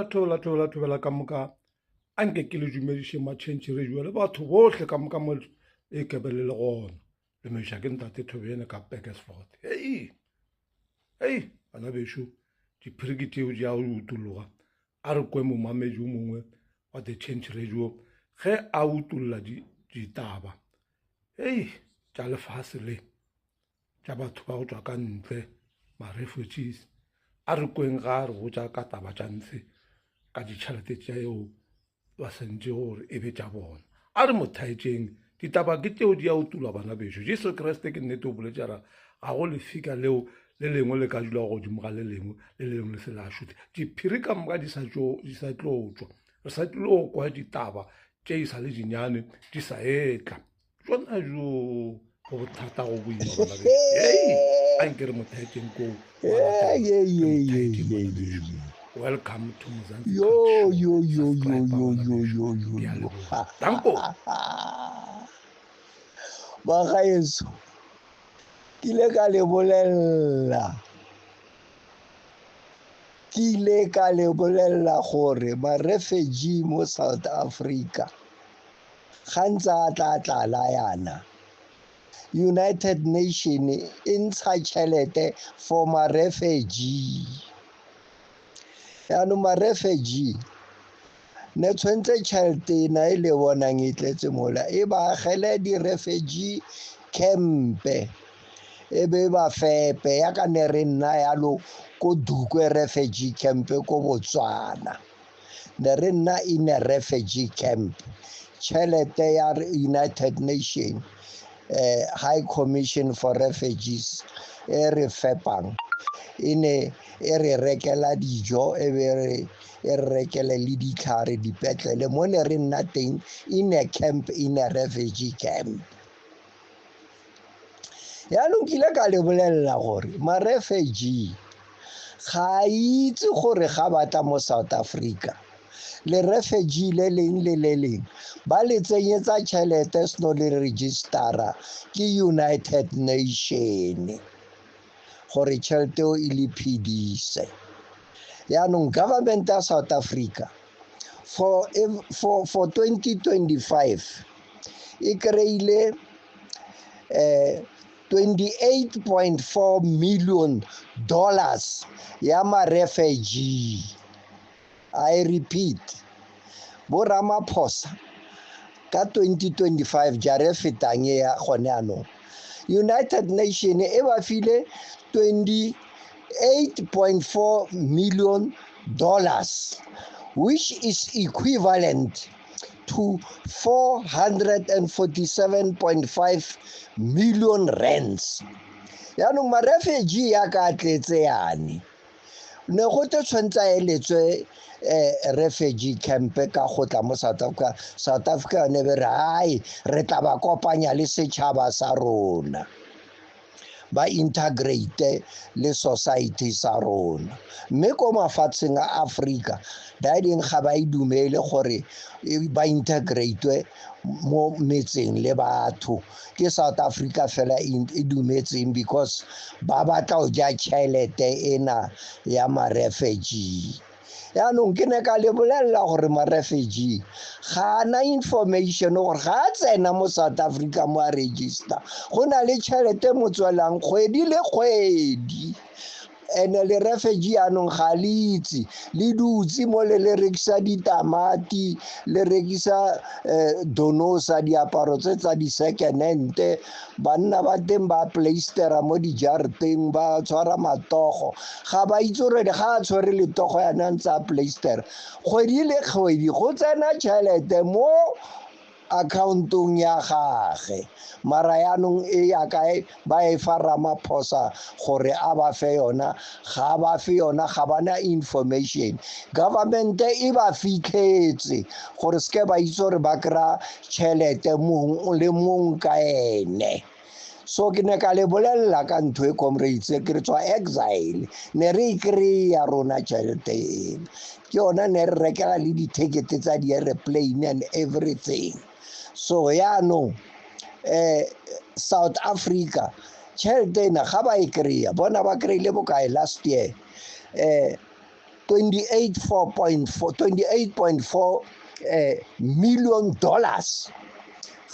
Thobela, thobela, thobela ka moka. A nke ke le dumediše matšhentšhe radio le batho bohle ka moka mo e kebe le le gona. Dumediša ke ntate Thobene ka Pekersford. Hei, hei, bana bešo, diphiri ke tšeo di a utologa. A re kwe momamedi o mongwe wa The Change Radio ge a utolla ditaba, hei, tša lefase le, tša batho ba go tšwa ka ntle, ma-refugees. A re kweng ga a re botša ka taba tša ntshe, ka ditšhelete tšeo ba sentše gore e be tša bona. A re mo thaetšeng, ditaba ke tšeo di a utulwa bana bešo. Jesu Kriste ke nnete o boletše a re ga go lefika leo le lengwe le ka dula godimo ga le lengwe, le le lengwe le se la šutha. Diphiri ka moka di sa tšo, di sa tlo tšwa. Re sa tlilo kwa ditaba tše di sa le dinyane di sa etla. Tšona jo go bothata go boima bana bešo. Hei, a nke re mo thaetšeng koo. Welcome to Mzansi. Yo, yo, yo, yo, yo, yo, yo, yo, yo. Danko. Bagaetsho, ke ile ka le bolella. Ke ile ka le bolella gore ba-refugee mo South Africa ga ntse a tla tlala yana. United Nation e ntsha tšhelete for ma-refugee. Yaanong ma-refugee ne tshwantse tšhelete ena e le bonang e tletse mola e ba agele di-refugee camp-e, e be ba fepe ya ka ne re nna yalo ko Dukwe refugee camp ko Botswana. Ne re nna in a refugee camp. Tšhelete ya United Nation, High Commission for Refugees e re fepang, e ne e re rekela dijo, e be re e re rekele le ditlhare dipetlele mo ne re nna teng in a camp, in a refugee camp. Yaanong ke ile ka le bolella gore ma-refugee ga a itse gore ga ba tla mo South Africa, le refugee le leng le le leng ba le tsenyetsa tšhelete seno le registera ke United Nation gore tšhelete eo e le phedise. Yaanong government ya South Africa for 2025 e kry-ile $28.4 million dollars ya ma-refugee. I repeat, bo Ramaphosa ka 2025 jare fetang e ya gone anong, United Nation e ba file $28.4 million dollars, which is equivalent to 447.5 million rands. Yaanong ma-refugee ya ka tletse yane, ne go te tshwantse a eletswe refugee camp ka go tla mo South Africa. South Africa ne be re ai re tla ba kopanya le setšhaba sa rona, ba integrate le society sa rona. Mme ko mafatsheng a Afrika ba ding ga ba e dumele gore ba integrate mo metseng le batho. Ke South Africa fela e dumetseng because ba batla go ja tšhelete ena ya ma-refugee. Yaanong ke ne ka le bolella gore ma-refugee ga ana information gore ga a tsena mo South Africa mo a register, go na le tšhelete mo tswelang kgwedi le kgwedi. Ene le refugee yaanong ga le itse, le dutse mo le le rekisa ditamati, le rekisa donosa, diaparo tse tsa di-second hand. Banna ba teng ba playstera mo dijareteng, ba tshwara matogo, ga ba itse gore ga a tshwere letogo yana a ntse a playstera. Kgwedi le kgwedi go tsena tšhelete mo accountong ya gage, mara yaanong e ya kae? Ba e fa Ramaphosa gore a ba fe yona, ga ba fe yona, ga bana information. Government e ba fitlhetse gore seke ba itse gore ba kry-a tšhelete mong le mong ka ene. So ke ne ka le bolella ka ntho e, comrades, ke re tswa exile, ne re e kry-a rona tšhelete e. Ke yona ne re rekela le di-ticket tsa di-airplane and everything. So yaanong South Africa tšhelete ena ga ba e kry-a, bona ba kry-ile bokae last year? 28.4 million dollars.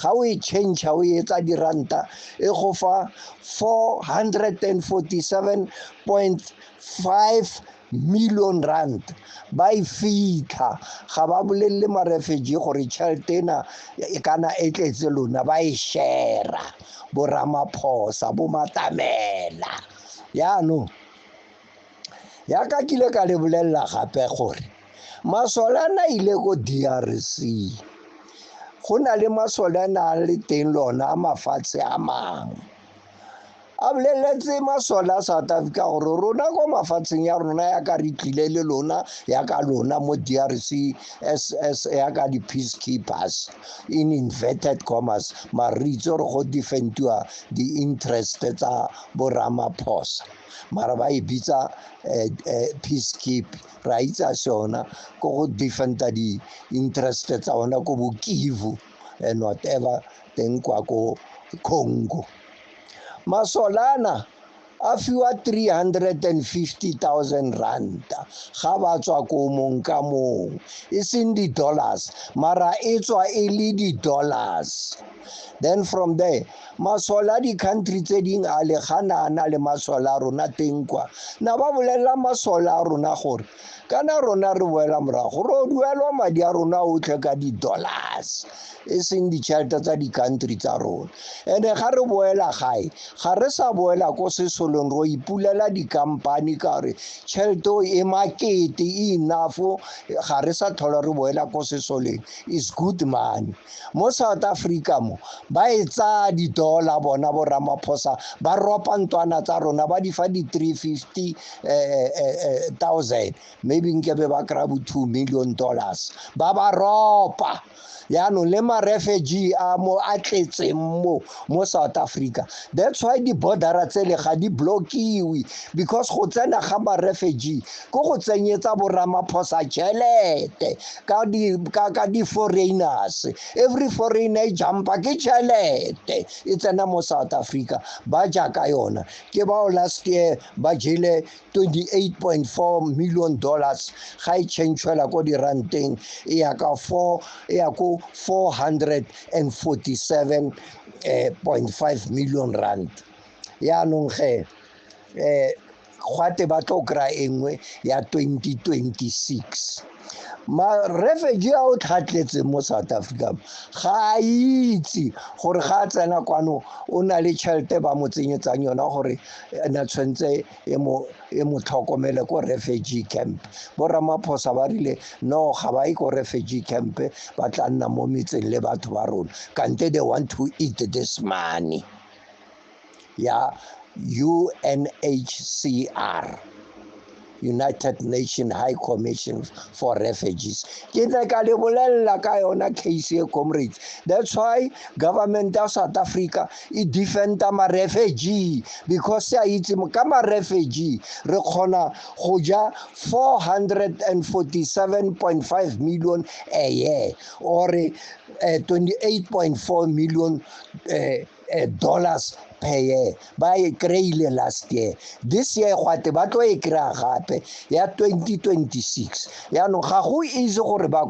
Ga o e change o e etsa diranta e go fa 447.5 million rand. Ba e fitlha, ga ba bolelele ma-refugee gore tšhelete ena e kana e tletse lona, ba e share-a bo Ramaphosa bo Matamela. Yaanong yaka kile ka le bolelela gape gore masole a na ile ko DRC, go na le masole a na le teng lona a mafatshe a mangwe. A boleletse masole a South Africa gore rona ko mafatsheng ya rona ya ka re tlile le lona ya ka lona mo DRC SS ya ka di-peacekeepers in inverted commas, mare re itse gore go defendiwa di-interest tsa bo Ramaphosa, mara ba e bitsa peacekeep. Re a itse a se yona ko go defenda di-interest tsa ona ko bo Kivu and whatever teng kwa ko Congo. Masolana a fiwa 350,000 rand ga ba tswa ko mong ka mong, e seng di-dollars, mara e tswa e le di-dollars. Then from there masole a di-country tse ding a le gana a na le masole a rona teng kwa. Na ba bolelela masole a rona gore kana rona re boela morago ro duelwa madi a rona otlhe ka di-dollars, e seng ditšhelete tsa di-country tsa rona. And-e ga re boela gae, ga re sa boela ko sesoleng ro ipulela di-company ka gore tšhelete e makete e enough, ga re sa tlhola re boela ko sesoleng. Is good money. Mo South Africa mo ba e tsaya di-dollar bona bo Ramaphosa, ba ropa ntwana tsa rona ba di fa di 350,000, maybe nkebe ba kry-a bo $2 million, ba ba ropa. Yaanong le ma-refugee a mo a tletseng mo mo South Africa, that's why di-bordera tsele ga di blockiwe, because go tsena ga ma-refugee ko go tsenyetsa bo Ramaphosa tšhelete ka di-foreigners. Every foreigner e jumpa ke tšhelete e tsena mo South Africa, ba ja ka yona. Ke bao last year ba jele $28.4 million, ga e changela ko diranteng e ya ka 4 e ya ko 447.5 million rand. Yaanong ge gate ba tlo kry-a e nngwe ya 2026. Ma-refugee a o tlhatletseng mo South Africa ga a itse gore ga a tsena kwano o na le tšhelete ba mo tsenyetsang yona gore na tshwanetse e mo tlhokomele ko refugee camp. Bo Ramaphosa ba rile no, ga ba ye ko refugee camp, ba tla nna mo metseng le batho ba rona, kante they want to eat this money ya UNHCR, United Nations High Commission for Refugees. Ke ne ka le bolella ka yona case e, comrades. That's why government ya South Africa e defenda ma-refugee, because se a itse ka ma-refugee re kgona go ja 447.5 million a year, or 28.4 million dollars per year. Ba e kry-ile last year. This year gwate ba tlo e kry-a gape ya 2026. Yaanong ga go easy gore ba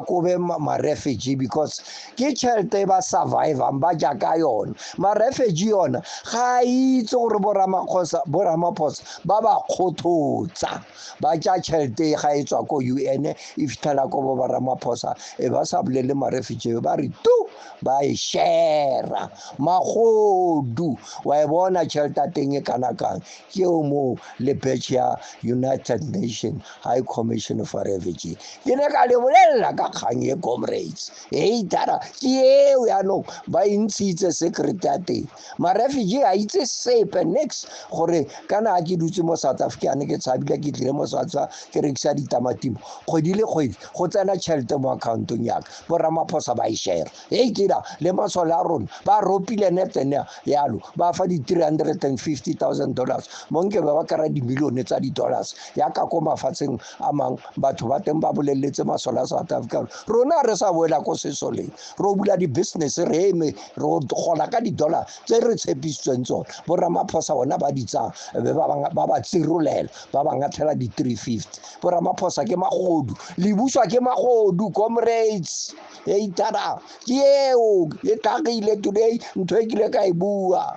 kobe ma-refugee, because ke tšhelete ba survivang ba ja ka yona. Ma-refugee yona ga a itse gore bo Ramaphosa ba ba kgothotsa, ba ja tšhelete ga e tswa ko UN e fitlhela ko bo Ramaphosa, e ba sa bolele ma-refugee, ba re tu ba e share-a magodu. Wa e bona tšhelete ya teng e kana kang? Ke eo mo le batch ya United Nations High Commission for Refugees. Ke ne ka le bolelela ka kgang e, comrades. Hei tara ke eo yaanong ba e ntshitse secret ya teng. Ma-refugee a itse sepe nix gore kana a ke dutse mo South Africa ne ke tshabile ke tlile mo South Africa ke rekisa ditamatimo kgwedi le kgwedi go tsena tšhelete mo accountong yaka, bo Ramaphosa ba e share. Hei ke dira le masole a rona ba ropile netsene yalo ba fa di-350 000 dollars mo nke ba ba kry-a dimilione tsa di-dollars yaka ko mafatsheng a mangwe batho ba teng ba boleletse masole a South Africa rona re sa boela ko sesoleng re bula di-business re eme re gola ka di-dollar tse re tshepisitsweng tsone. Bo Ramaphosa bona ba di tsaya be ba ba tsirolela ba ba ngatlhela di-350. Bo Ramaphosa ke magodu, le buswa ke magodu, comrades. Ei tada ke eo e tlhagile today ntho e kile ka e bua.